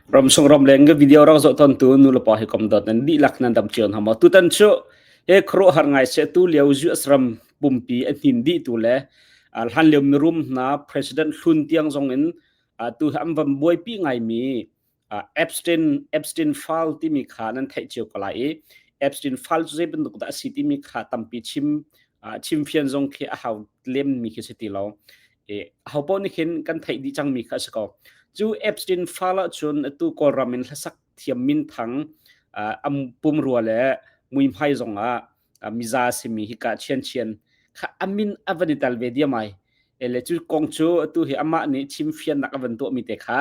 Ramsung ramleng ka video rak zoh tawntu nulepa hi kom dawt nan dihlak nan dam cio hna maw? Tutan cu he khuaruahhar ngai seh tu lio US ram pumpi a hnin dih tu le hlan lio mirum hna president hlun tiang zong in tu hi an van buaipi ngaimi Epstein Epstein file timi kha nan theih cio ko lai i Epstein file cu zei bantuk dah a si timi kha tampi chim chimfian zong khi a hau lemmi khi si ti lo. Aho paoh nih khin kan theih dih cangmi kha a si ko. Cu Epstein file ahcun atu Kawlram in hlasak thiam minthang am pumrua le muihmai zongah miza simi hika chianchian kha a min a van i tel ve diam ai. Le cu kong cu atu hi amah nih chimfiannak a van tuahmi te kha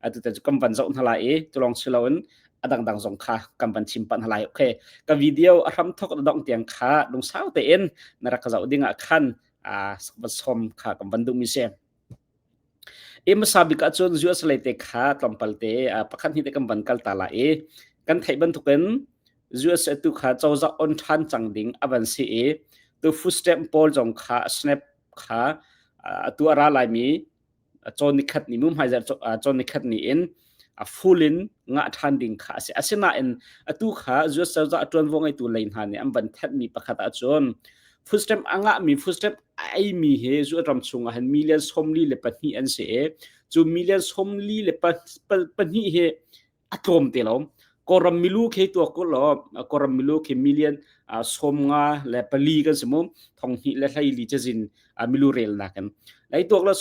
atu te cu kan van zoh hna lai i tulong si loin a dangdang zong kha kan van chim pah hna lai. Okay, ka video a hram thok na dongh tiang kha lungsau tein na rak ka zoh ding ah khan va som kha kan van duhmi si. I hmasa bik ahcun US lei te kha tlawmpal te pakhat hnih te kan van kal ta la i kan theih bantukin US tu kha cozah on ṭhan cang ding a van si i tu food stamp pawl zong kha snap kha atu a ra laimi cawn nikhat ni mum hmaizer cawn nikhat ni in a full in ngah ṭhan ding kha a si. Asinain atu kha US cozah a ṭuanvo ngeitu lei hna nih an van thenhmi pakhat ahcun food stamp a ngahmi food stamp a eimi hi US ram chungah hin million 42 an si i cu million 42 hi a tlawm te lo. Kawlram milu khi tuak ko law Kawlram milu khi million 54 kan si mu 2024 cazin milu relnak in lai tuak la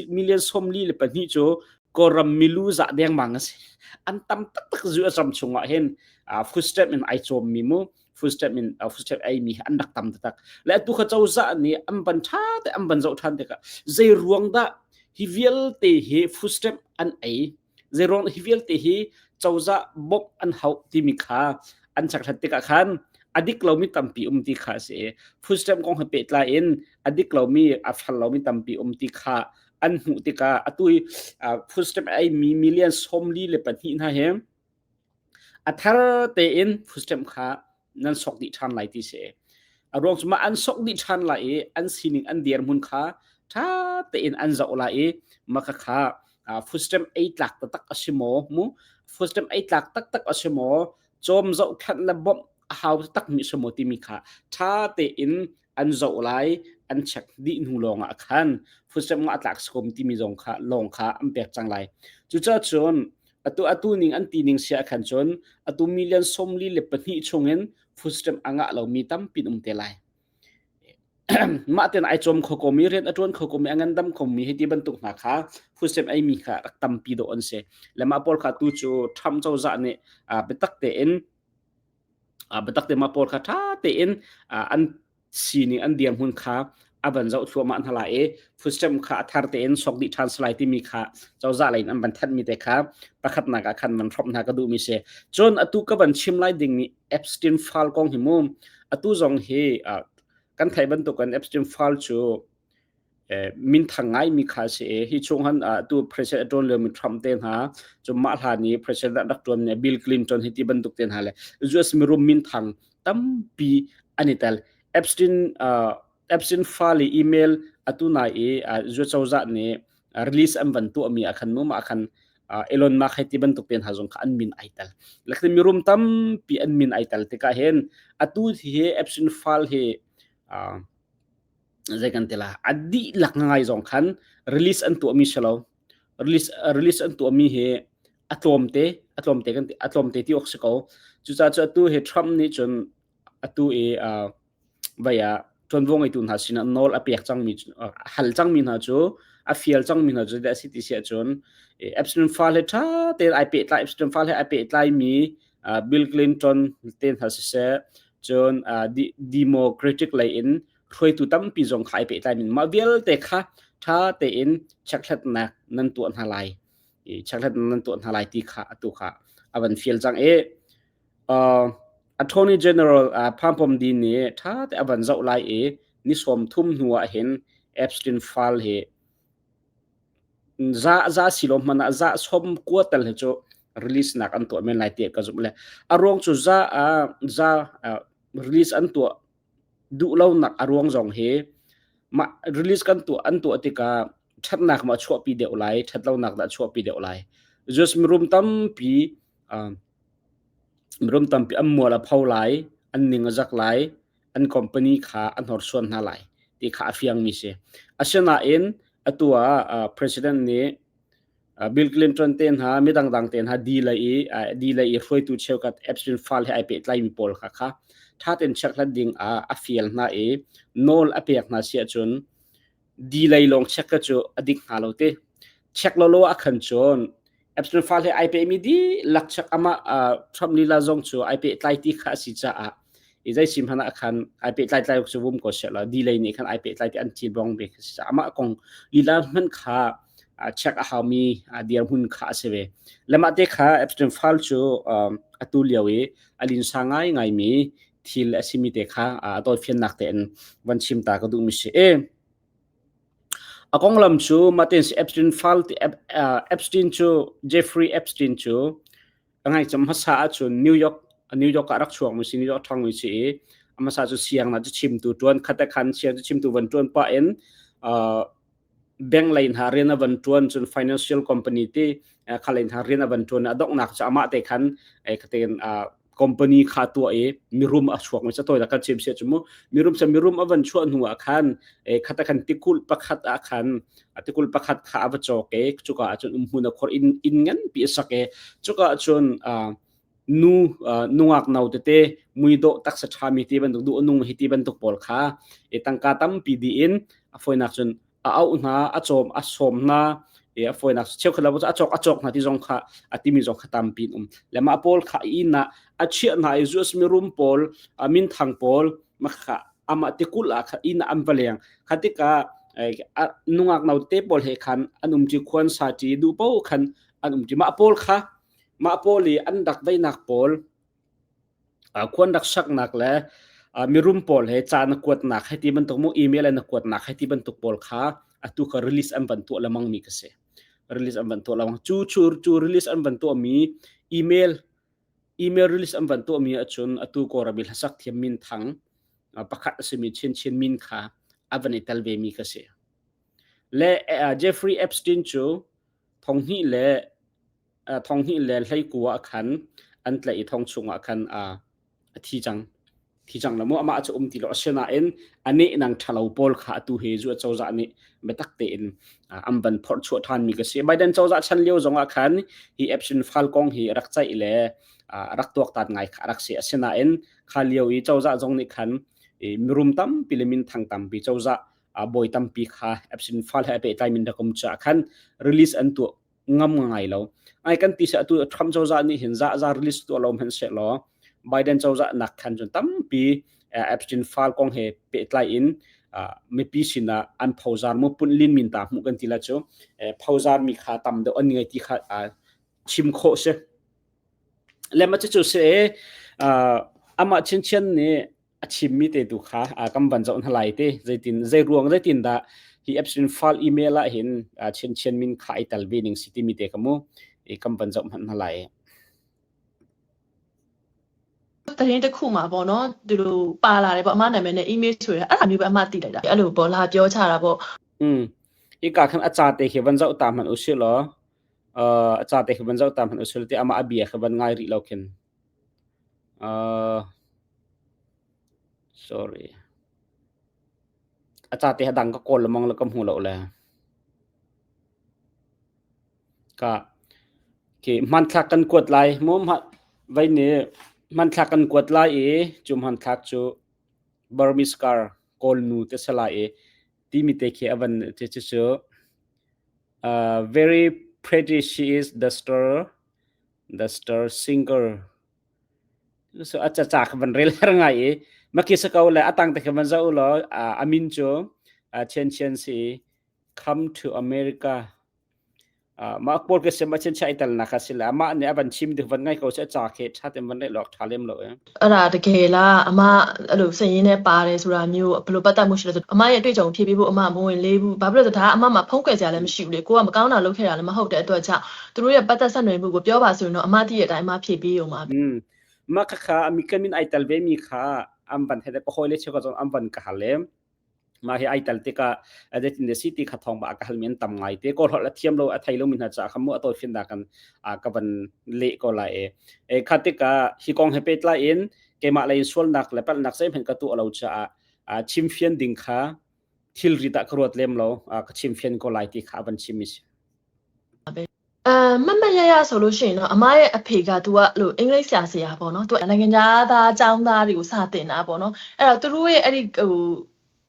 million 42 cu Kawlram milu za dengmang a si an tam taktak zu a ram chungah hin food stamp in ai cawm mi mu food stamp in food stamp ei mi an rak tam taktak le atu kha cozah nih an ban tha te an ban zoh than tikah zei ruang dah hi vialte hi food stamp an ei Zeiruang hi vialte hi cozah bawmh an hauh timi kha an chekhlat tikah khan a dik lomi tampi um ti kha a si. Food stamp kong he pehtlai in a dik lomi a fel lomi tampi um ti kha an hmuh tikah atu i food stamp a eimi million 42 hna hi a thar tein food stamp kha nan sok dih ṭhan lai ti si. A ruang cu mah an sok dih ṭhan lai i an sining an dirhmun kha ṭha tein an zoh lai i mah kha food stamp ei tlak taktak a si maw mu food stamp ei tlak taktak a si maw cawm zohkhenh le bawmh a hau taktak mi si maw timi kha ṭha tein an zoh lai an check dih hnu lawng ah khan food stamp ngah tlak si timi zong kha lawng kha an pek cang lai. Cucaah cun atu atu ning an ti ning sia khan cun atu million 42 chungin food stamp a ngah lomi tampi um te lai. Mah ten ai cawm kho komi rian a tuan kho komi a ngandam khomi hei ti bantuk hna kha food stamp ei mi kha rak tampi dawh an si. Le mah pawl kha tu cu Trump cozah nih biatak tein biatak te mah pawl kha ṭha tein an sining an dirhmun kha a van zoh thluahmah hna lai i food stamp kha a thar tein sok dih ṭhan salai timi kha cozah lei in an van thanhmi te kha pakhatnak ah khan van hrawmh hna ka duhmi si. Cun atu ka van chim lai dingmi Epstein file kong hi mu atu zong hi kan theih bantukin Epstein file cu minthang ngaimi kha a si i hi chung han tu president a ṭuan liomi Trump te hna cu mah hlan i president rak ṭuan Bill Clinton hi ti bantuk te hna le US mirum minthang tampi an i tel. Epstein Epstein fale email atu nai i US cozah nih release an van tuahmi ah khan mu mah khan Elon Musk hei ti bantuk te hna zong kha an min ai tel. Lakte mirum tampi an min ai tel tikah hin atu hi Epstein file hi zei kan ti la a dihlak ngai zong khan release an tuahmi si lo release release an tuahmi hi a tlawmte a tlawmte kan ti a tlawmte ti awk si ko cucaah cu atu hi Trump nih cun atu i vai ah ṭuanvo ngeitu hna sinah nawl a pek cangmi hal cangmi hna cu a fial cangmi hna cu a si ti si ahcun Epstein file he ṭha tein ai pehtlai Epstein file he ai pehtlaimi Bill Clinton te hna siseh cun Democratic lei in hruaitu tampi zong kha ai pehtlai min mah vialte kha ṭha tein chekhlatnak nan tuah hna lai i chekhlatnak nan tuah hna lai ti kha atu kha a van fial cang i Attorney General Pam Bondi nih ṭha te a van zoh lai i ni 30 hnu ah hin Epstein file hi za za si lo hmanh ah za 90 tel hi cu release nak an tuah men lai tiah ka zumh le a ruang cu za za release an tuah duhlonak a ruang zong hi mah release kan tuah an tuah tikah ṭhatnak ma chuahpi deuh lai ṭhatlonak dah chuahpi deuh lai. US mirum tampi mirum tampi an mual a pho lai, an ning a zak lai, an company kha a hnorsuan hna lai ti kha a fiangmi si. Asinain atu ah president nih Bill Clinton te hna midang dang te hna di lei i hruaitu cheukhat Epstein file he ai pehtlaimi pawl kha kha ṭha tein chekhlat ding ah a fial hna i nawl a pek hna si ahcun di lei lawng check ka cu a dik hnga lo ti. Check lawlaw ah khan cun Epstein file he ai pehmi dihlak check amah Trump lila zong cu ai pehtlai ti kha a si caah i zei sim hmanh ah khan ai pehtlai tlai cu vum ko seh law di lei nih khan ai pehtlai ti an thil bong ve kha si caah amah kong lila hmanh kha check a haumi dirhmun kha a si ve. Le mah te kha Epstein file cu atu lio i a linsa ngaingaimi thil a simi te kha a tawifiannak tein van chim ta ka duhmi si. E a konglam cu Martin Epstein file Epstein cu Jeffrey Epstein cu a ngaicam hmasa ahcun New York New York ah rak chuakmi si New York ṭhangmi si i a hmasa cu siang na cu chimtu ṭuan khat khan siang cu chimtu van ṭuan pah in bank lei hna rian a van ṭuan cun financial company ti kha lei hna rian a van ṭuan a donghnak cu amah te khan khatein company kha tuah i mirum a chuak mi tawi kan chim sia chu mu mirum sa mirum a van chuah hnu ah khan khata khan tikul pakhat ah khan tikul pakhat kha a va cawk e cuka ah cun umhmun a khor in in ngan pi a sak e cuka ah cun nu nungak no tete muidawh taksa ṭhami ti bantuk duh nung hi ti bantuk pawl kha e tangka tampi di in a foinak cun a auh hna a cawm a sawm hna e a foinak cheukhat lo a cawk a cawk hna ti zong kha a timi zong kha tampi in um le mah pawl kha inn ah a chiah hna i US mirum pawl minthang pawl makha amah tikul ah kha inn ah an va leng kha tikah nungak no te pawl he khan an um ṭi khuan sa ṭi duh paoh khan an um ṭi mah pawl kha Mah pawl i an rak veinak pawl, khuan rak saknak le mirum pawl he ca na kuatnak hei ti bantuk mu email na kuatnak hei ti bantuk pawl kha atu kha release an van tuah lemang mi ka si. Release an van tuah lemang. Cu cu cu release an van tuah mi email email release an van tuah mi ahcun atu Kawlram i hlasak thiam min thang pakhat a simi Chin Chin Min kha a van i tel ve mi ka si. Le Jeffrey Epstein cu thonghnih le thonghnih le hleikua ah khan an tlaih i thong chungah khan a thi cang. Thi cang lo mu amah cu um ti lo asinain a nehnang ṭhalo pawl kha atu hi zu cozah nih biatak tein an van phorh chuah ṭhanmi ka si. Biden cozah chan lio zongah khan hi Epstein file kong hi rak ceih le rak tuaktan ngai kha rak si. Asinain kha lio i cozah zong nih khan mirum tampi le minthang tampi cozah bawi tampi kha Epstein file he pehtlai min rak um caah khan release an tuah ngam ngai lo. Ai kan ti se atu Trump cozah nih hin za za release tuah lo hmanh seh law Biden cozah nak khan cun tampi Epstein file kong he pehtlai in mipi sinah an phozar mu pun lin min ta hmuh kan ti la cu phozar mi kha tam deuh an ngei ti kha chim khawh si. Le ma cu se amah chinchin nih a chimmi te tu kha kan van zoh hna lai te zeitin zei ruang zeitin dah hi Epstein file email ah hin Chen Chen min kha ai tal ve ning si timi te ka mu i kan van zoh hmanh hna lai သတင်းတစ်ခုမှာပေါ့နော်သူတို့ပါလာတယ်ပေါ့အမနာမည်နဲ့ email ဆိုရအဲ့ဒါမျိုးပဲအမသိလိုက်တာအဲ့လိုပေါ့လာပြောချတာပေါ့ อืมi ka khan a ca te khi van zoh ta hmanh u si law a ca te khi van zoh ta hmanh u si te ama a bia khi van ngai rih lo khin Sorry. A ca te dang ka kawl lemang le ka hmu lo le. Ka khi hmanthlak kan kuat lai mu vai ni hmanthlak kan kuat lai i cu hmanthlak cu Burmese car kawl nu te se lai i timi te khi a van cu cu very pretty she is the star the star singer So a caca kha van rel her ngai i maki sa ko le a tang te kha van zoh law a min cu Chen Chen si come to America mah pawl ka sim a chen chai tal na kha si la mah nih a van chim ding van ngai ko se ca khe tha tem van rel lok tha lem lo e အဲ့ဒါတကယ်လားအမအဲ့လိုစရင်နဲ့ပါတယ်ဆိုတာမျိုးဘယ်လိုပတ်သက်မှုရှိလဲဆိုအမရဲ့အတွေ့အကြုံဖြည့်ပေးဖို့အမမဝင်လေးဘူးဘာဖြစ်လို့လဲဆိုဒါအမမှာဖုံးကွယ်စရာလည်းမရှိဘူးလေကိုကမကောင်းတာလုပ်ခဲ့တာလည်းမဟုတ်တဲ့အတွက်ကြောင့်သူတို့ရဲ့ပတ်သက်ဆက်နွယ်မှုကိုပြောပါဆိုရင်တော့အမတည့်တဲ့အတိုင်းအမဖြည့်ပေးရုံပါပဲ อืม mah khakha mi kan min ai tal ve mi kha am van he ko hoi le che ko zong am van ka hal le Mah hi ai tel tikah zeitin dah si ti kha thawng ba a ka halmi an tam ngai te. Kawl holh a thiam lo a thei lomi hna caah kha mu a tawifiannak kan ka van leh ko lai e. E kha tikah hi kong he pehtlai in keimah lei in sualnak le palhnak zeihmanh ka tuah lo caah chimfian ding kha thilri dah ka ruat lem lo ka chimfian ko lai ti kha a van chim mi si. အဲမတ်မတ်ရရဆိုလို့ရှိရင်တော့အမရဲ့အဖေကသူကအဲ့လိုအင်္ဂလိပ်ဆရာဆရာပေါ့နော်သူကနိုင်ငံသားကျောင်းသားတွေကိုစာသင်တာပေါ့နော်အဲ့တော့သူတို့ရဲ့အဲ့ဒီဟို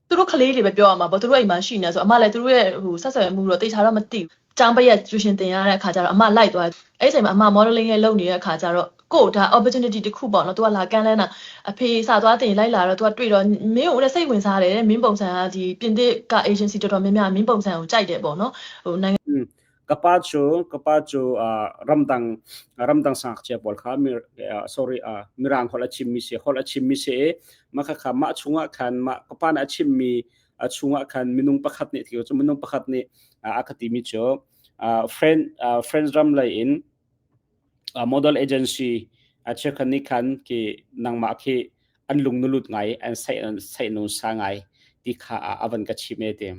သူတို့ကလေးတွေပဲပြောရမှာပေါ့သူတို့အိမ်မှာရှိနေဆိုအမလည်းသူတို့ရဲ့ဟိုဆက်ဆံမှုတော့တေချာတော့မသိဘူးကျောင်းပရက်ကျူရှင်တင်ရတဲ့အခါကျတော့အမလိုက်သွားအဲ့ဒီအချိန်မှာအမ modeling ရဲ့လုပ်နေတဲ့အခါကျတော့ကို့ဒါ opportunity တစ်ခုပေါ့နော်သူကလာကမ်းလန်းတာအဖေစာသွားတင်လိုက်လာတော့သူကတွေ့တော့မင်းကိုလည်းစိတ်ဝင်စားတယ်မင်းပုံစံကဒီပြင်သစ်က agency တော်တော်များများမင်းပုံစံကိုကြိုက်တယ်ပေါ့နော်ဟိုနိုင်ငံ Ka pa cu ka pa cu ramdang ramdang sangakchia pawl kha sorry mirang holh a chimmi si holh a chimmi si i mah khakha mah chungah khan mah ka pa nih a chimmi chungah khan minung pakhat nih cu minung pakhat nih a ka timi cu friend friends ram lei in model agency a cheukhat nih khan khi nangmah khi an lung na lut ngai an saih an saih nun sa ngai ti kha a van ka chim e te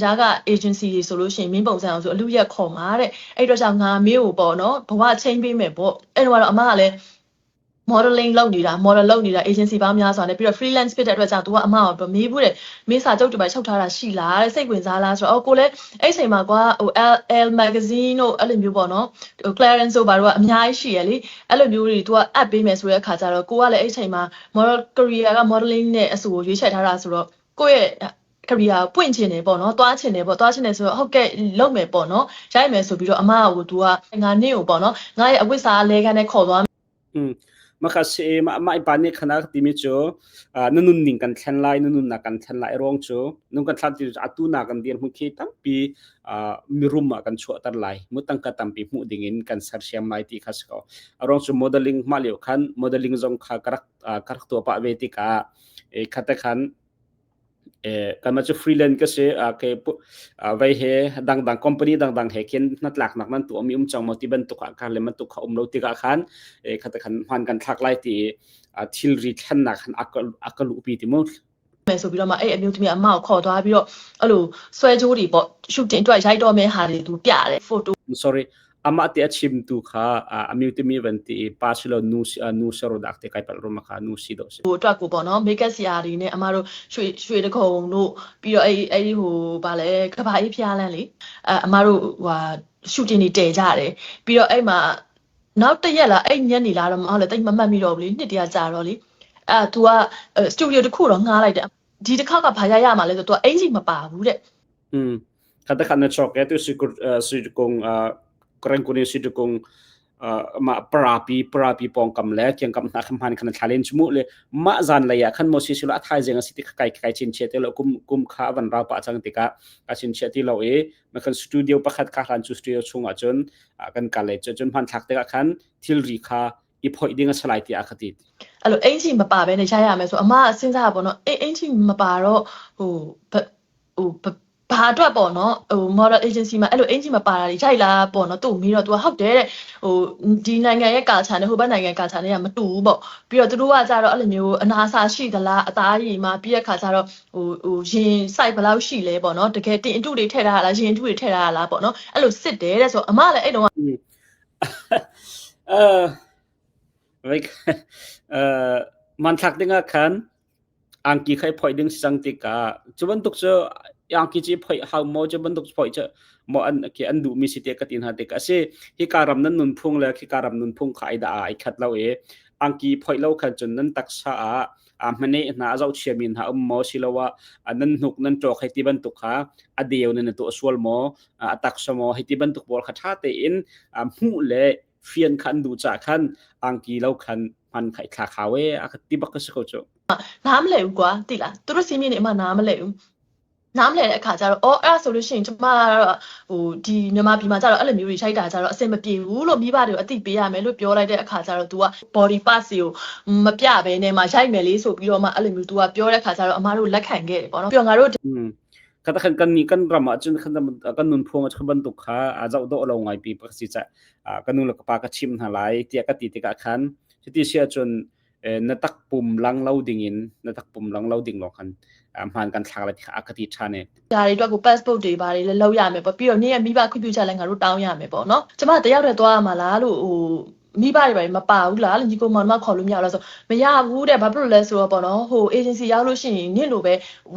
ဂျာက agency တွေဆိုလို့ရှိရင်မင်းပုံစံအောင်ဆိုအလူရက်ခေါ်မှာတဲ့အဲ့တော့ကြောင့်ငါမင်းကိုပေါ့နော်ဘဝချင်းပေးမယ်ပေါ့အဲ့တော့အမကလည်း modeling လုပ်နေတာ model လုပ်နေတာ agency ပေါင်းများစွာနဲ့ပြီးတော့ freelance ဖြစ်တဲ့အတွက်ကြောင့် तू ကအမကိုမေးဘူးတဲ့မင်းစာချုပ်တွေပါချုပ်ထားတာရှိလားတဲ့စိတ်ဝင်စားလားဆိုတော့အော်ကိုလည်းအဲ့ချိန်မှာကွာဟို L L magazine တို့အဲ့လိုမျိုးပေါ့နော်ဟို Clarence တို့ဘာတို့ကအများကြီးရှိရလေအဲ့လိုမျိုးတွေ तू ကအပ်ပေးမယ်ဆိုတဲ့အခါကျတော့ကိုကလည်းအဲ့ချိန်မှာ model career က modeling နဲ့အဆူကိုရွေးချယ်ထားတာဆိုတော့ကိုယ့်ရဲ့ career ပွင့်ချင်တယ်ပေါ့နော်သွားချင်တယ်ပေါ့သွားချင်တယ်ဆိုတော့ဟုတ်ကဲ့လုပ်မယ်ပေါ့နော်ရိုက်မယ်ဆိုပြီးတော့အမကသူကငါနင့်ကိုပေါ့နော်ငါရဲ့အဝတ်စားလဲခန်းနဲ့ခေါ်သွား Maka si ma ma ipa nih khana timi cu na nunning kan thlen lai na nunnak kan thlen lai ruang cu nung kan thlan ti atu na kan dir hmun khi tampi mirum ah kan chuahter lai mu tangka tampi hmuh ding in kan sersiam lai ti kha si ko ruang cu modeling ma lio khan modeling zong kha karak karak tua pa ve tikah e khate khan Kanmah cu freelance ka si. Vei he dangdang company dangdang he khin hnatlaknak nan tuahmi um cang maw ti bantuk ah khan le bantuk kha um lo tikah khan khata khan hman kan thlak lai ti thilri thlennak khan a ka luhpi ti mu. မယ်ဆိုပြီးတော့မှအဲ့အမျိုးသမီးအမကိုခေါ်သွားပြီးတော့အဲ့လိုဆွဲကြိုးတွေပေါ့ shooting အတွက်ရိုက်တော့မယ့်ဟာတွေသူပြတယ် photo Sorry, amah ti a chimtu kha a mutimi van ti i pa si lo nu si nu saro dak te kai pal rum kha nu si do si အတွက်ကိုပေါ့နော် make up ဆရာတွေနဲ့အမတို့ရွှေရွှေတကုံတို့ပြီးတော့အဲ့အဲ့ဟိုဗာလဲကဘာအေးဖျားလန်းလေအအမတို့ဟိုဟာ shooting တွေတည်ကြတယ်ပြီးတော့အဲ့မှာနောက်တစ်ရက်လားအဲ့ညနေလားတော့မဟုတ်လေတိတ်မမှတ်မိတော့ဘူးလေနှစ်တရာကြာတော့လေအဲ့ तू ကစတူဒီယိုတစ်ခုတော့ငှားလိုက်တယ်ဒီတစ်ခေါက်ကဘာရရမှာလဲဆို तू အင်ဂျီမပါဘူးတဲ့ อืม Kata kha na chok e tu sikur si kong kreng kunin si kong ma prapi prapi pong kam le kyang kam na kham han khan thalen chmu le ma zan la ya khan mo si silo athai jeng si ti kai kai chin che te lo kum kum kha van ra pa chang tika ka chin che ti lo e ma khan studio pakhat kha hlan chu studio chunga chun kan ka le chun han thak te ka khan thil ri kha i phoi ding a salai ti a khati အဲ့လိုအင်ဂျီမပါဘဲနဲ့ရိုက်ရမယ်ဆိုအမကစဉ်းစားပါတော့အင်ဂျီမပါတော့ဟိုဟိုဘာအတွက်ပေါ့နော်ဟို model agency မှာအဲ့လိုအင်ဂျီမပါတာတွေရိုက်လာပေါ့နော်သူ့မေးတော့ तू ဟုတ်တယ်တဲ့ဟိုဒီနိုင်ငံရဲ့ culture နဲ့ဟိုဘက်နိုင်ငံ culture နဲ့ကမတူဘူးပေါ့ပြီးတော့သူတို့ကကြတော့အဲ့လိုမျိုးအနာစာရှိသလားအသားရည်မှာပြီးတဲ့ခါကျတော့ဟိုဟိုရင် size ဘယ်လောက်ရှိလဲပေါ့နော်တကယ်တင်အတုတွေထည့်ထားတာလားရင်အတုတွေထည့်ထားတာလားပေါ့နော်အဲ့လိုစစ်တယ်တဲ့ဆိုအမလည်းအဲ့တော့ Like man thlak ding ah khan angki khai phoi ding sang tikah cu bantuk cu angki ci phoi hau maw cu bantuk phoi cu maw an khi an duhmi si te ka tin ha tik a si hi ka ram nan nunphung le khi ka ram nunphung kha ai da ai khat lo e angki phoi lo khan cun nan taksa ah a hmane hna a zohchiami hna um maw siloah nan hnuk nan ṭawk hei ti bantuk kha a deu nan tuah sual maw a taksa maw hei ti bantuk pawl kha ṭha tein hmuh le fian kha an duh caah khan angki lo khan hman kha i thlak hau e a ti bak ka si ko cu နားမလည်ဘူးကွာတိလားသူတို့စီမင်းနေအမနားမလည်ဘူးနားမလည်တဲ့အခါကျတော့အော်အဲ့ဒါဆိုလို့ရှိရင်ကျမကတော့ဟိုဒီမြန်မာပြည်မှာကျတော့အဲ့လိုမျိုးတွေရှိုက်တာကျတော့အဆင်မပြေဘူးလို့မိဘတွေကိုအသိပေးရမယ်လို့ပြောလိုက်တဲ့အခါကျတော့ तू က body parts ကိုမပြဘဲနဲ့မှရိုက်မယ်လေးဆိုပြီးတော့မှအဲ့လိုမျိုး तू ကပြောတဲ့အခါကျတော့အမတို့လက်ခံခဲ့တယ်ပေါ့နော်ပြီးတော့ငါတို့ Kata khan kan ni kan ram ah cun khan kan nunphung ah bantuk kha a zoh dawh lo ngai pi pak si ca ka nu le ka pa ka chim hna lai tiah ka ti tikah khan cuti si ahcun Na takpum lang lo ding in na takpum lang lo ding lawng khan hmaan kan thlak lai ti kha a ka ti ṭhan i ဒါတွေအတွက်ကို passport တွေဘာတွေလည်းလုပ်ရမယ်ပေါ့ပြီးတော့နင့်ရဲ့မိဘခွင့်ပြုချက်လည်းငါတို့တောင်းရမယ်ပေါ့နော်ကျမတယောက်တည်းသွားရမှာလားလို့ဟိုမိဘတွေဘာမပါဘူးလားလို့ညီကိုမောင်နှမခေါ်လို့မရလားဆိုမရဘူးတဲ့ဘာဖြစ်လို့လဲဆိုတော့ပေါ့နော်ဟို agency ရောက်လို့ရှိရင်နင့်လိုပဲ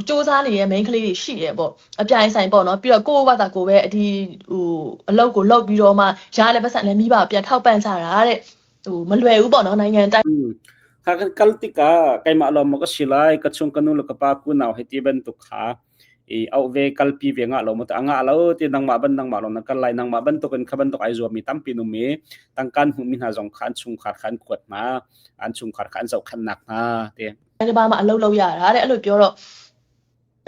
စူးစမ်းနေတဲ့ main ကလေးတွေရှိတယ်ပေါ့အပြိုင်ဆိုင်ပေါ့နော်ပြီးတော့ကိုယ့်ဘာသာကိုယ်ပဲဒီဟိုအလုပ်ကိုလုပ်ပြီးတော့မှရတဲ့ပတ်စံလည်းမိဘပြန်ထောက်ပံ့ကြတာတဲ့ဟိုမလွယ်ဘူးပေါ့နော်နိုင်ငံတိုင်း Kha kan kal tikah keimah lawng maw ka si lai, ka chung ka nu le ka pa kunau hei ti bantuk kha i auh ve kalpi ve ngah lo maw tah a ngah lo ti nangmah ban nangmah lawng na kal lai nangmah bantukin kha bantuk ai zuammi tampi an um i tangka an hmuhmi hna zong kha an chungkhar kha an kuat hna an chungkhar kha an zohkhenhnak hna ti. တပါးမှာအလုပ်လုပ်ရတာတဲ့အဲ့လိုပြောတော့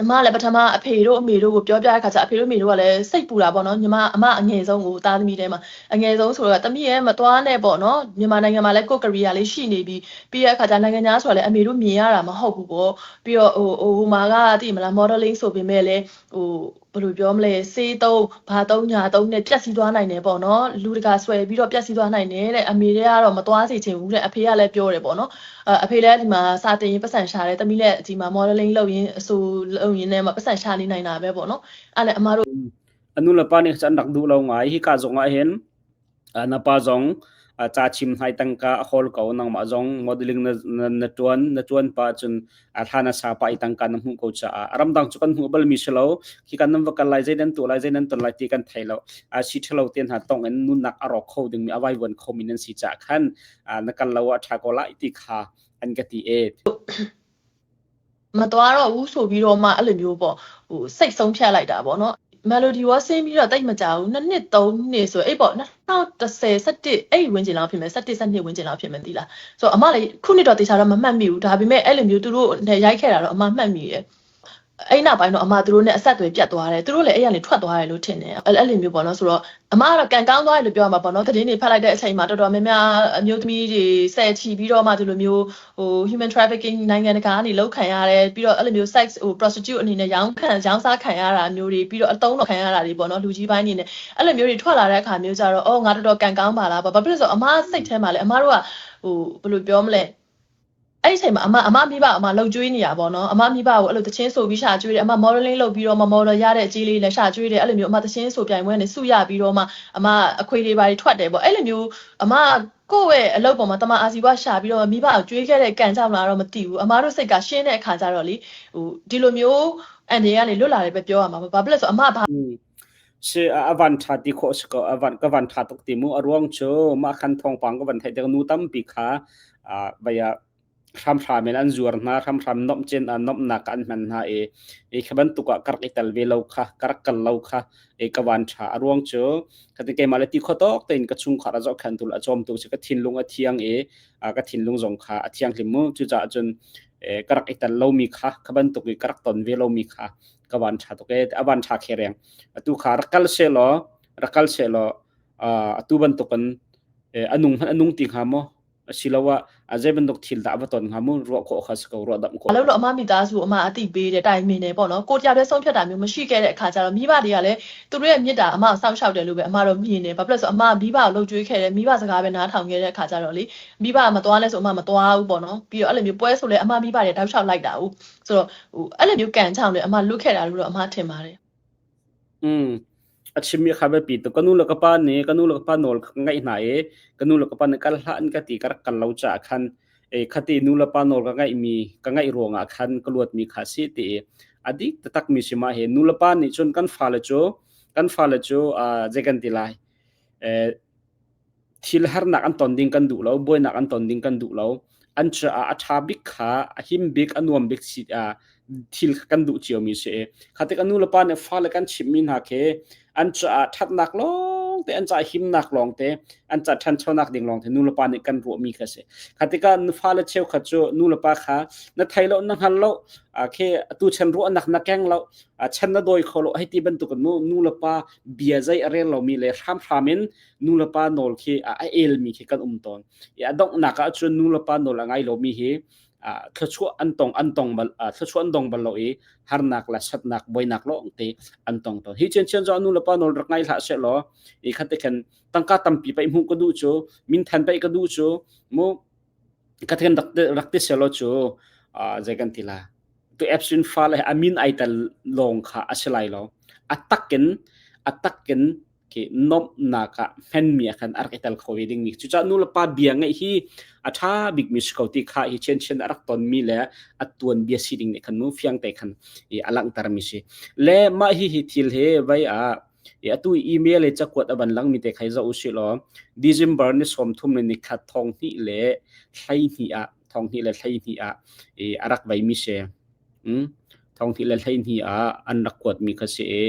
အမလည်းပထမအဖေတို့အမေတို့ကိုပြောပြတဲ့ခါကျအဖေတို့အမေတို့ကလည်းစိတ်ပူတာပေါ့နော်ညီမအမအငယ်ဆုံးကိုသားသမီးထဲမှာအငယ်ဆုံးဆိုတော့တမီးရဲ့မသွားနဲ့ပေါ့နော်မြန်မာနိုင်ငံမှာလည်းကိုယ့်ကရီယာလေးရှိနေပြီပြီးတဲ့အခါကျနိုင်ငံသားဆိုတာလည်းအမေတို့မြင်ရတာမဟုတ်ဘူးပေါ့ပြီးတော့ဟိုဟိုဟိုမှာကသိမလား modeling ဆိုပေမဲ့လည်းဟိုဘယ်လိုပြောမလဲစေးသုံးဘာသုံးညာသုံးနဲ့ပြက်စီးသွားနိုင်တယ်ပေါ့နော်လူတကာဆွဲပြီးတော့ပြက်စီးသွားနိုင်တယ်တဲ့အမေတွေကတော့မသွားစေချင်ဘူးတဲ့အဖေကလည်းပြောတယ်ပေါ့နော်အဖေလည်းဒီမှာစာတင်ရင်ပတ်စံရှာတယ်တမီးလည်းဒီမှာ modeling လုပ်ရင်းအဆူလုပ်ရင်းနဲ့မှာပတ်စံရှာနေနိုင်တာပဲပေါ့နော်အဲ့လည်းအမတို့ A nu le pa nih an rak duh lo ngai hika zong ah hin na pa zong ca chim hnai tangka a hawl ko nangmah zong modeling na na tuan na tuan pa cun a thla na sa pa i tangka na hmuh ko caah ramdang cu kan hmuh bal mi si lo khi kan nan va kal lai zei nan tu lai zei nan ton lai ti kan thei lo a si thalo ten ha tong in nunnak a rawk kho ding mi a vaivuan kho mi nan si ca khan na kal lo a tha ko lai ti kha an ka ti e မသွားတော့ဘူးဆိုပြီးတော့မှအဲ့လိုမျိုးပေါ့ဟိုစိတ်ဆုံးဖြတ်လိုက်တာပေါ့နော် melody ရောဆင်းပြီးတော့တိတ်မကြဘူးနှစ်နှစ်သုံးနှစ်ဆိုအဲ့ပေါ့2010 17အဲ့ဝန်းကျင်လောက်ဖြစ်မယ်17 12ဝန်းကျင်လောက်ဖြစ်မယ်သိလားဆိုတော့အမလည်းခုနှစ်တော့တေချာတော့မမှတ်မိဘူးဒါပေမဲ့အဲ့လိုမျိုးသူတို့နဲ့ရိုက်ခဲ့တာတော့အမမှတ်မိတယ်အဲ့နောက်ပိုင်းတော့အမသူတို့နဲ့အဆက်အသွယ်ပြတ်သွားတယ်သူတို့လည်းအဲ့ရနေထွက်သွားတယ်လို့ထင်တယ်အဲ့လိုမျိုးပေါ့နော်ဆိုတော့အမကတော့ကံကောင်းသွားတယ်လို့ပြောရမှာပေါ့နော်သတင်းတွေဖတ်လိုက်တဲ့အချိန်မှာတော်တော်များများအမျိုးသမီးတွေဆယ်ချီပြီးတော့မှဒီလိုမျိုးဟို human trafficking နိုင်ငံတကာကနေလောက်ခံရတယ်ပြီးတော့အဲ့လိုမျိုး sex ဟို prostitute အနေနဲ့ရောင်းခံရောင်းစားခံရတာမျိုးတွေပြီးတော့အတုံးတော့ခံရတာတွေပေါ့နော်လူကြီးပိုင်းနေနဲ့အဲ့လိုမျိုးတွေထွက်လာတဲ့အခါမျိုးကြတော့အော်ငါတော်တော်ကံကောင်းပါလားပေါ့ဘာဖြစ်လို့ဆိုအမစိတ်ထဲမှာလဲအမတို့ကဟိုဘယ်လိုပြောမလဲအဲ့ဒီအချိန်မှာအမအမမိဘအမလှုပ်ကြွေးနေတာပေါ့နော်အမမိဘကိုအဲ့လိုတချင်းဆိုပြီးရှာကြွေးတယ်အမ modeling လုပ်ပြီးတော့မှ model ရတဲ့အကြီးလေးလည်းရှာကြွေးတယ်အဲ့လိုမျိုးအမတချင်းဆိုပြိုင်ပွဲနဲ့စုရပြီးတော့မှအမအခွေတွေပါတွေထွက်တယ်ပေါ့အဲ့လိုမျိုးအမကိုယ့်ရဲ့အလုပ်ပေါ်မှာတမအာစီဝရှာပြီးတော့မိဘကိုကြွေးခဲ့တဲ့ကံကြောင့်လားတော့မသိဘူးအမတို့စိတ်ကရှင်းတဲ့အခါကျတော့လေဟိုဒီလိုမျိုးအန်ဒီကနေလွတ်လာတယ်ပဲပြောရမှာဘာဖြစ်လဲဆိုအမဘာ Si a van tha ti kho si ko a van ka van tha tuk ti mu a ruang cu mah khan thawngpang ka van theih tik nu tampi kha vaya hramhram in an zuar hna hramhram nomh cin ah nomhnak an hman hna i i kha bantuk ah ka rak i tel ve lo kha ka rak kal lo kha i ka van tha a ruang cu khatin keimah le ti kho tawk tein ka chungkhar a zohkhentu le a cawmtu si ka thinlung a thiang i ka thinlung zong kha a thianghlim mu cucaah cun ka rak i tel lomi kha kha bantuk i ka rak ton ve lomi kha ka van tha tuk e a van tha khe reng atu kha rak kal se law rak kal se law atu bantukin anung hmanh anung ti hnga maw asiloah a zei bantuk thil dah va ton hnga mu ruah khawh kha si ko ruah damh khawh လို့တော့အမမိသားစုအမအတိပေးတယ်တိုင်ပင်တယ်ပေါ့နော်ကိုတယောက်တည်းဆုံးဖြတ်တာမျိုးမရှိခဲ့တဲ့အခါကျတော့မိဘတွေကလည်းသူတို့ရဲ့မြစ်တာအမစောင့်ရှောက်တယ်လို့ပဲအမတော့မြင်တယ်ဘာဖြစ်လို့ဆိုအမမိဘကိုလှုပ်ကြွေးခဲ့တယ်မိဘစကားပဲနားထောင်ခဲ့တဲ့အခါကျတော့လေမိဘမသွားလဲဆိုအမမသွားဘူးပေါ့နော်ပြီးတော့အဲ့လိုမျိုးပွဲဆိုလဲအမမိဘတွေတောက်လျှောက်လိုက်တာဟုတ်ဆိုတော့ဟိုအဲ့လိုမျိုးကန်ချောင်းလေအမလွတ်ခဲ့တာလို့တော့အမထင်ပါတယ် A chimmi kha biapi tuk. Ka nu le ka pa nih ka nu le ka pa nawl ka ngaih hna i ka nu le ka pa nih kal hlah an ka ti ka rak kal lo caah khan khati nu le pa nawl ka ngaihmi ka ngaih ruangah khan ka luatmi kha si ti i a dik taktak mi si mah hi nu le pa nih cun kan fale cu zei kan ti lai thil harnak an ton ding kan duh lo buainak an ton ding kan duh lo an caah a ṭha bik kha a him bik a nuam bik si thil kha kan duh ciomi si khatik a nu le pa nih fale kan chimhmi hna khi an caah ṭhatnak lawng te an caah himnak lawng te an caah ṭhanchonak ding lawng te nu le pa nih kan ruahmi kha si khatikah fale cheukhat cu nu le pa kha na thei lo na hngal lo khi atu chan ruahnak na keng lo chan na dawi kho lo hei ti bantuk nu nu le pa bia zei a rel lomi le hramhram in nu le pa nawl khi a elmi khi kan um tawn i a donghnak ah cun nu le pa nawl a ngai lomi hi thluachuah an tong an tong bal thluachuah an dong bal lo i harnak le satnak buainak lawng te an tong tawn hi chen chen zo nu le pa nawl rak ngai hlah se law i khat te khan tangka tampi pai hmuh ka duh cu min than pai ka duh cu mu. Kathian rak rak ti selaw cu zei kan ti la tu Epstein fale a min ai tel lawng kha a si lai lo. A takin a takin khi nomhnak ah hmenmi ah khan a rak i tel kho ve dingmi. Cucaah nu le pa bia ngeih hi a ṭha bikmi si ko ti kha hi chianchian a rak tonmi le a tuanbia si ding nih khan mu fiang te khan i a langhtermi si. Le mah hi hi thil hi vai ah i atu email le cakuat a van langmi te khai zoh usih law December ni 30 le nikhat 2012 ah 2012 ah i a rak veimi si. 2012 ah an rak kuatmi kha si i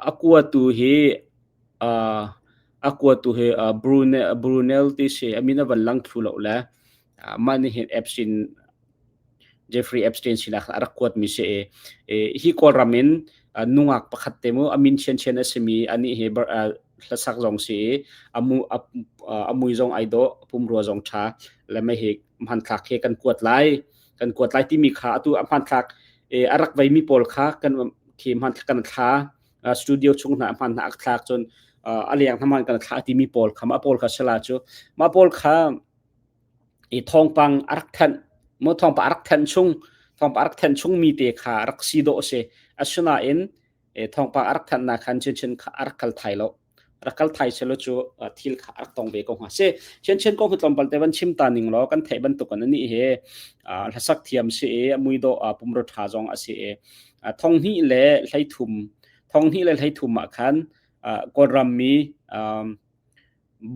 a kuatu hi a kuatu hi Brunel Brunel ti si a min a van lang thlu lo le mah nih hin Epstein Jeffrey Epstein sinah khan a rak kuatmi si i hi Kawlram in nungak pakhat te mu a min chianchian a simi anih hi hlasak zong si i a mui zong ai dawh pumrua zong ṭha le mei hi hmanthlak he kan kuat lai kan kuat lai timi kha atu a hmanthlak a rak veimi pawl kha kan khi hmanthlak kan thla studio chung hna hman hna ak thlak cun a leng hna man kan thla timi pawl kha mah pawl kha sala cu mah pawl kha i thawngpang a rak thanh mu thawngpang a rak thanh chung thawngpang a rak thanh chung mi te kha rak si dawh si asinain thawngpang a rak thanhnak khan chinchin kha a rak kal thai lo rak kal thai selo cu thil kha a rak tong ve ko hnga si chinchin kong hi tlawmpal te van chim ta ning law kan theih bantuk an ani he hlasak thiam si i mui dawh pumro tha zong a si i 2013 2013 ah khan Kawlram mi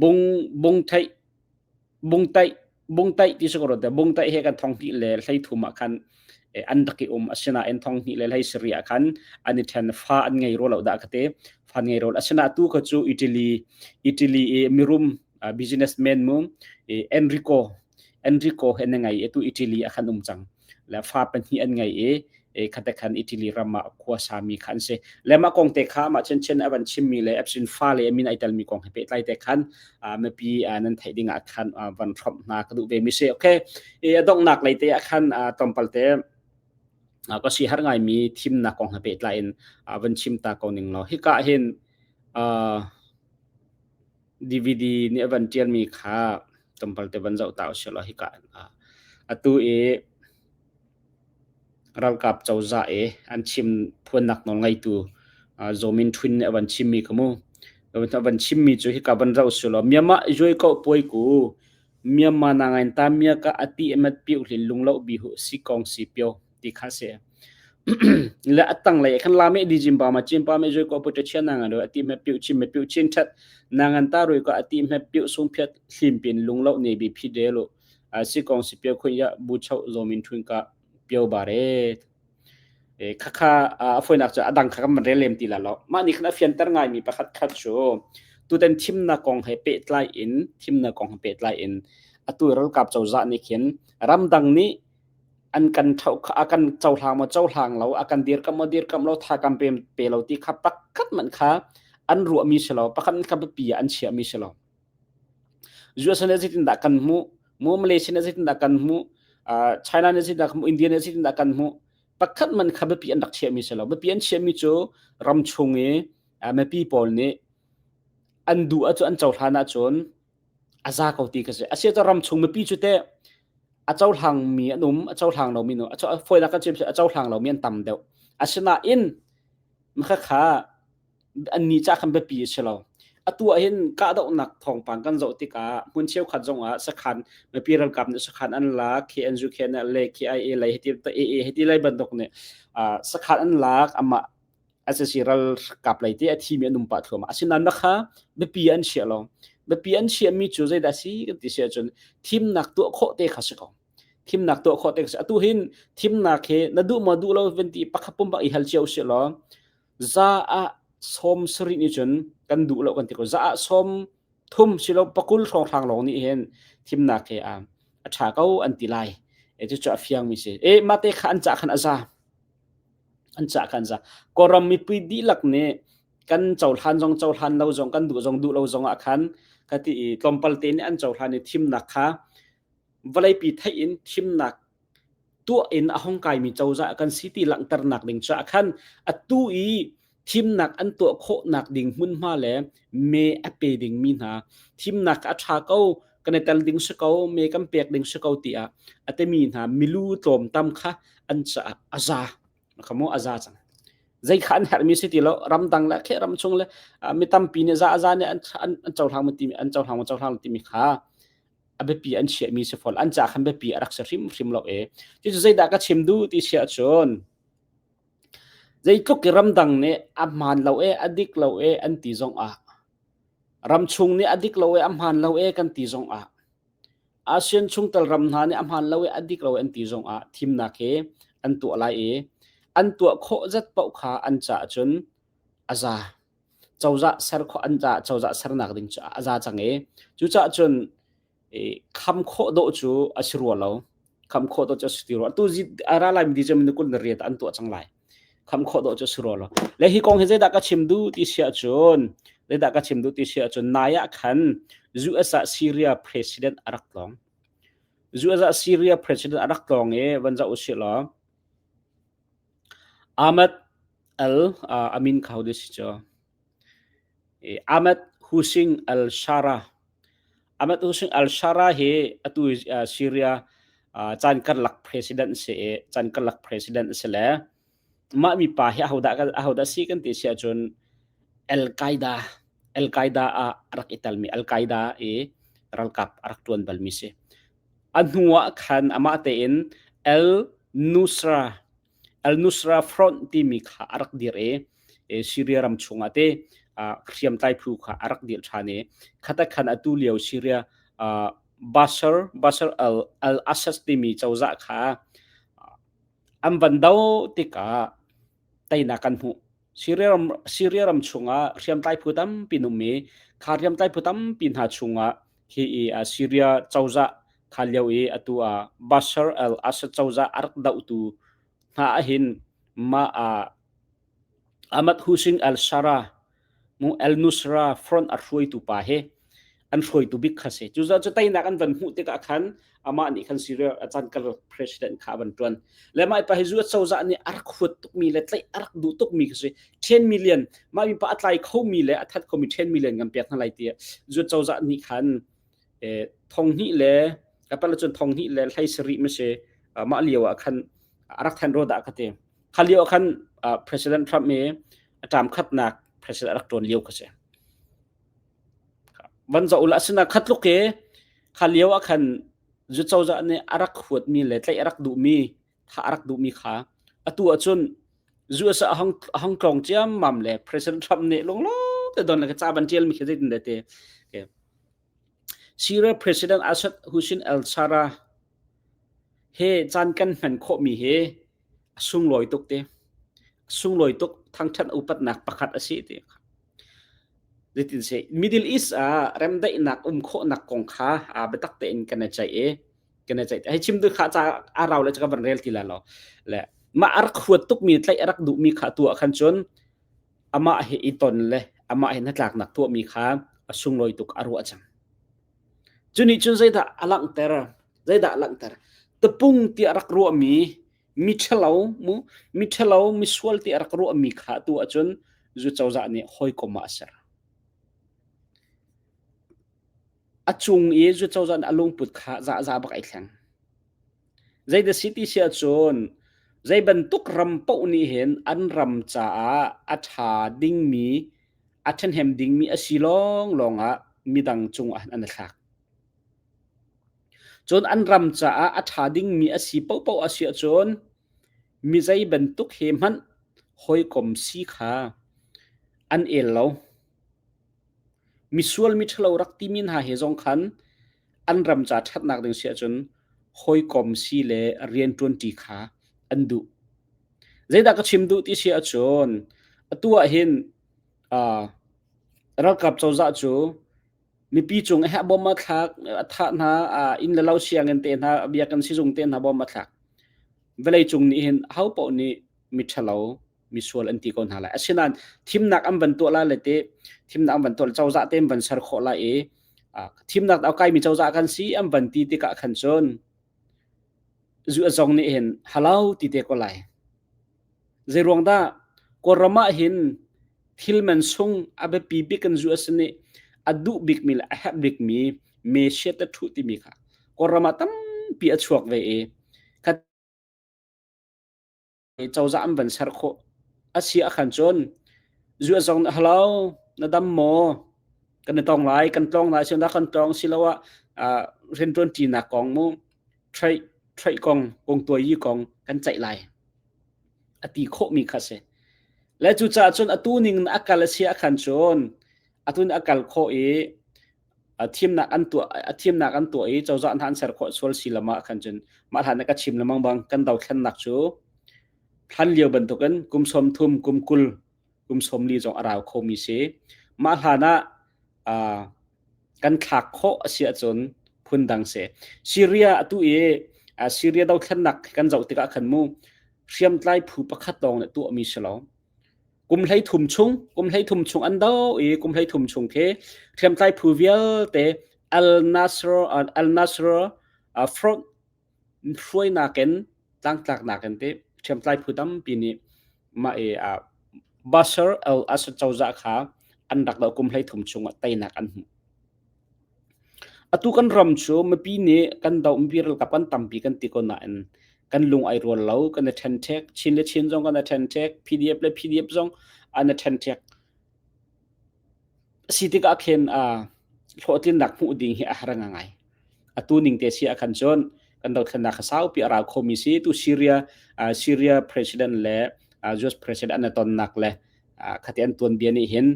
bung bung theih bungtaih bungtaih ti si ko te bungtaih he kan 2013 ah khan an rak i um asinain 2017 ah khan an i then fa an ngei ro lo dah ka te fa ngei ro asina tu kha cu Italy Italy i mirum businessman mu Enrico Enrico he na ngei tu Italy ah khan um cang le fa pahnih an ngei i e khate khan Italy ram ah khua sami kha an si le mah kong te kha mah chen chen a van chimmi le Epstein fa le min ai telmi kong he pehtlai te khan mipi nan theih ding ah khan van hrawmh hna ka duh ve mi si okay e a donghnak lei te ah khan tlawmpal te ka si har ngai mi thimnak kong he pehtlai in van chim ta ko ning law hika hin DVD nih a van ṭialmi kha tlawmpal te van zoh ta usih law hika atu i ralkap cozah i an chim phuannak nawl ngeitu Zaw Min Htun nih a van chimmi kha mu. A van chimmi cu hika van zoh usih law Myanmar Zui ko puai ku Myanmar na ngain ta mia ka ati emat piu hlin lunglo bi hu si kong si pio ti kha si. Le a tanglei khan la me di jim pa ma chin pa me zoi ko pu te chian na ngan ro ati me piu chin me piu chin that na ngan ta rui ko ati me piu sung phiat hlim pin lung lo ne bi phi de lo a si kong si pio khun ya bu chau zo min thun ka pio ba re e kha kha a foinak chu adang kha kan rel lem ti la lo ma ni khan a fianter ngai mi pakhat khat chu tuten thimna kong he pe tlai in thimna kong he pe tlai in atu ralkap cozah nih khin ramdang nih an kan a kan cohlang maw cohlang lo a kan dirkamh maw dirkamh lo tha kan pe pe lo ti kha pakhat man kha an ruahmi si lo pakhat kha biapi ah an chiahmi si lo US nih zeitindah kan hmuh mu Malaysia nih zeitindah kan hmuh China nih zeitindah kan hmuh India nih zeitindah kan hmuh pakhat man kha biapi an rak chiahmi si lo biapi an chiahmi cu ram chung i mipi pawl nih an duh ahcun an cohlan ahcun a za ko ti ka si a sia cu ram chung mipi cu teh a cohlang mi an um a cohlang lomi nu a fawinak kan chim a cohlang lomi an tam deuh asinain makhakha an ni ca khan biapi a si lo atu ah hin kahdohnak thawngpang kan zoh tikah hmun cheukhat zong ah sakhan mipi ralkap nih sakhan an lak KNU KNL le KIA lei hiti AA hiti lei bantuk nih sakhan an lak amah SSC ralkap lei te a thimi an um pah thluahmah. Asinain na kha biapi an chiah lo. Biapi an chiahmi cu zeidah si kan ti si ahcun thimnak tuah khawh te kha si ko. Thimnak tuah khawh te kha si. Atu hin thimnak hi na duh maw duh lo van ti pakhat pumpak i hal cio si law za ah 70 nih cun kan duh lo kan ti ko. Za ah 30 silo 20 hrawnghrang lawng nih hin thimnak he a ṭha ko an ti lai. E cucu a fiangmi si. E mate kha an cah khan a za. An cah khan za. Kawlram mipi dihlak nih kan cohlan zong cohlan lo zong kan duh zong duh lo zong ah khan ka ti i tlawmpal te nih an cohlan i thimnak kha vawleipi theih in thimnak tuah in a hong kaimi cozah kan si ti langhternak ding caah khan atu i thimnak an tuah khawhnak ding hmunhma le me a pe dingmi hna thimnak a ṭha ko. Kan i tel ding si ko, me kan pek ding si ko tiah a timi hna milu tlawmtam kha an caah a za. Kha mu a za cang. Zei kha an herhmi si ti lo, ramdang le khe ram chung le mi tampi nih za a za nih an an cohlang ma timi an cohlang ma cohlang timi kha a biapi an chiahmi si fawn. An ca khan biapi a rak si hrimhrim lo e. Cucu zeidah ka chim duh ti si ahcun zeitluk i ramdang nih a hmaan lo e, a dik lo e an ti zong ah ramchung nih a dik lo e, a hmaan lo e kan ti zong ah ASEAN chungtel ram hna nih a hmaan lo i a dik lo an ti zong ah thimnak hi an tuah lai i an tuah khawh zat paoh kha an caah cun a za. Cozah ser khawh an caah cozah sernak ding cu a za cang i cucaah cun kham khawh dawh cu a si rua lo. Kham khawh dawh cu a si ti rua. Tu a ra laimi December ni 28 an tuah cang lai. Kham khawh dawh cu a si rua lo. Le hi kong hi zeidah ka chim duh ti si ahcun zeidah ka chim duh ti si ahcun nai ah khan US ah Syria president a rak tlawng. US ah Syria president a rak tlawng i van zoh usih law Ahmad al Amin Khawdi si cu Ahmad Hussein al-Shara Ahmad Hussein al-Shara hi atu Syria caan karlak president si i caan karlak president si le mah mipa hi ahodah ahodah si kan ti si ahcun Al-Qaeda Al-Qaeda ah a rak i telmi Al-Qaeda i ralkap a rak ṭuan balmi si. A hnu ah khan amah tein Al-Nusra Al-Nusra Front timi kha a rak dir i Syria ram chungah te hriamtlai phu kha a rak dir ṭhan i khata khan atu lio Syria Bashar Bashar al-Assad timi cozah kha an van do tikah teinak kan hmuh. Syria ram chungah hriamtlai phu tampi an um i kha hriamtlai phu tampi hna chungah hi i Syria cozah kha lio i atu ah Bashar al-Assad cozah a rak dohtu hna ahhin mah ah Ahmad Hussein al-Shara mu al-Nusra front a hruaitu pa hi an hruaitu bik kha si. Cucaah cu teinak an van hmuh tikah khan amah nih khan Syria a caan kar president kha a van ṭuan. Le mah pa hi US cozah nih a rak huat tukmi le tlaih a rak duh tukmi kha si. 10 million mah mi pa a tlai khomi le a that khomi 10 million kan pek hna lai tiah US cozah nih khan thong hnih le kapal cun thong hnih le hlei sarih ma si mah lio ah khan a rak than ro dah ka ti. Kha lio ah khan President Trump hi a ṭam khatnak president a rak ṭuan lio kha si. Van zoh ula asina khatluk i kha lio ah khan zu cozah nih a rak huatmi le tlaih a rak duhmi tha a rak duhmi kha atu ahcun US a hong a hong tlawng ciammam le President Trump nih lunglawm te don le ca ban ṭialmi khi zeitin dah ti. Syria President Assad Hussein al-Shara he caan kan hman khawhmi hi a sunglawi tuk ti. A sunglawi tuk thangṭhat upatnak pakhat a si ti. Zeitin seh Middle East ah remdaihnak um khawhnak kong kha aa biatak tein kan i ceih i kan i ceih. Hei chim tu kha ca a rau le ka van rel ti la lo. Le mah a rak huat tukmi tlaih a rak duhmi kha tu ah khan cun amah he i ton le amah he hnatlaknak tuahmi kha a sunglawi tuk a ruah cang. Cu nih cun zeidah a langhter? Zeidah a langhter? Tapung tiah rak ruahmi mi ṭhalo mu mi ṭhalo misual ti a rak ruahmi kha tu ahcun zu cozah nih hawikom ah a ser. A cung i zu cozah nih a lungput kha zahzah bak ai thleng. Zeidah si ti si ahcun zei bantuk ram paoh nih hin an ram caah a ṭha dingmi a ṭhahnem dingmi a si lawnglawng ah midang cungah an i thlak. Cun an ram caah a ṭha dingmi a si paohpaoh a si ahcun mi zei bantuk he hmanh hawikom si kha an el lo. Misual miṭhalo rak timi hna he zong khan an ram ca ṭhatnak ding si ahcun hawikom si le rianṭuanṭi kha an duh. Zeidah ka chim duh ti si ahcun atu ah hin uh, ralkap cozah cu mipi cung he bom a thlak a thah hna inn le lo sianginn te hna biakinn sizung te hna bom a thlak vawlei cung nih hin ho paoh nih mi ṭhalo misual an ti ko hna lai asinain thimnak an van tuah lai le te thimnak an van tuah cozah te an van ser khawh lai i thimnak a kaimi cozah kan si an van ti tikah khan cun zu a zong nih hin halau ti te ko lai Zei ruang dah Kawlram ah hin thil man sung a biapi bik in US nih a duh bikmi le a herh bikmi Me she ta thu timi kha Kawlram ah tampi a chuak ve i kha cozah an van ser khawh a si ah khan cun zu a zong hello na dam maw kan i tong lai kan tlawng lai sinak kan tlawng siloah rianṭuan ṭinak kong mu trade trade kong kong tuai kong kan ceih lai a ti khawhmi kha si le cucaah cun atu ning a kal a si ah khan cun atu in a kal khawh i thimnak an tuah a thimnak an tuah i cozah hna an ser khawh sual si lam ah khan cun mah hlan ka chim lemang bang kan dothlennak cu hlan lio bantukin kum 30 kum 20 kum 40 zong a rau khomi si. Mah hlan ah kan thlak khawh a si ahcun phundang si. Syria atu i Syria dothlennak kan zoh tikah khan mu hriamtlai phu pakhat lawng nih tuahmi si lo. Kum 13 chung kum 13 chung an do i kum 13 chung khi hriamtlai phu vialte Al-Nasr Al-Nasr Front hruainak in tlangtlaknak in ti hriamtlai phu tampi nih mah i Bashar al-Assad cozah kha an rak doh kum 13 chungah teinak an hmuh. Atu kan ram cu mipi nih kan doh mipi ralkap kan tampi kan ti ko nain kan lung ai rual lo, kan i ṭhenṭhek. Chin le Chin zong kan i ṭhenṭhek, PDF le PDF zong an i ṭhenṭhek. Si tikah khin hlawhtlinnak hmuh ding hi a har ngai. Atu ning te si ah khan cun kan dothlennak kha saupi a rau khomi si. Tu Syria Syria president le US president an i tonnak le khati an tuanbia nih hin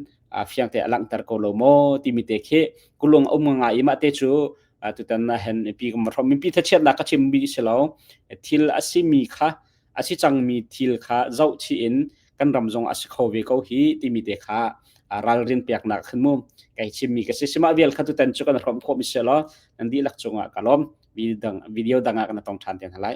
fiangte a langhter ko lo maw timi te khi kulung a um ngai i mah te cu tutan ah hin pi ka hrom mipi thachiatnak ka chim mi si lo. Thil a simi kha a si cangmi thil kha zoh chih in kan ram zong a si kho ve ko hi timi te kha ralrin peknak khin mu kai chimmi ka si. Sima vial kha tutan cu kan hrom khawh mi si lo. Nan dihlak cungah ka lawm. Video dang ah kan tong ṭhan te hna lai.